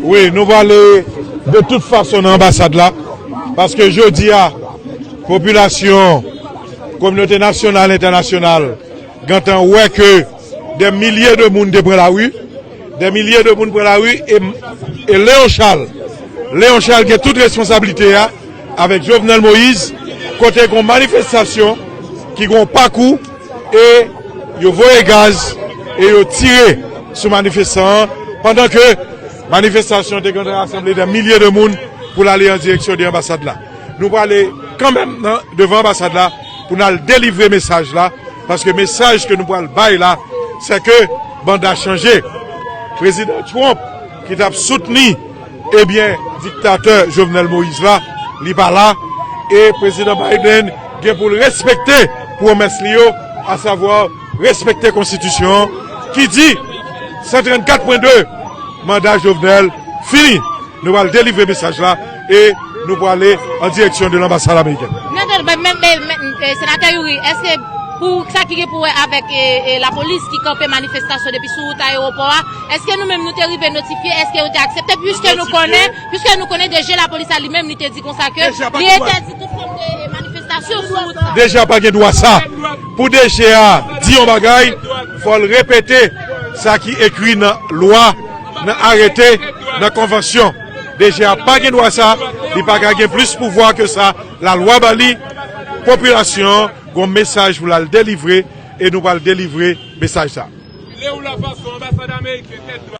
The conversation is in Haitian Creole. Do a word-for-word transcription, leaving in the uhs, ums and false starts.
Wi, nou prale de tout fason nan anbasad la, paske jodi a, popilasyon, kominote nasyonal, entènasyonal, gentan wè ke dè milye de moun te pran lari, dè milye de moun pran lari, e, e Leon Charles, Leon Charles gen tout responsablite a, avèk Jovenel Moïse, kote gen yon manifestasyon ki gen yon pakou, e yo voye gaz, e yo tire sou manifestan an, pandan ke manifestasyon te gentan rasanble dè milye de moun pou l ale an direksyon de anbasad la. Nou prale kanmenm nan, devan anbasad la pou n al delivre mesaj la, paske mesaj ke nou pral bay la, se ke banda chanje. Prezidan Trump, ki t ap soutni, ebyen, diktatè Jovenel Moïse la, li pa la, e prezidan Biden gen pou l respekte pwomès li yo, asavwa respekte konstitisyon an, ki di, san trannkat pwen de, manda Jovenel fini. Nou pral delivre mesaj la e nou prale an direksyon de lanbasad amerikèn. Nan, nan, men, men, men, men, eh, Senatè Youri, èske pou sa ki gen pou wè avèk, eh, eh, lapolis ki kanpe manifestasyon depi sou wout ayewopò a, èske nou menm nou te rive notifye, èske yo te aksepte, piske nou konnen, piske nou konnen D G lapolis la li menm li te di konsa ke li entèdi tout fòm de, eh, manifestasyon sou wout sa? D G a pa gen dwa sa. Pou D G a di yon bagay, fò l repete sa ki ekri nan lwa, nan arete, nan konvansyon. D G a pa gen dwa sa, li pa ka gen plis pouvwa ke sa. Lalwa ba li, popilasyon an gen yon mesaj pou l al delivre, e nou pral delivre mesaj sa. Lè ou la fason anbasad ameriken tèt dwat.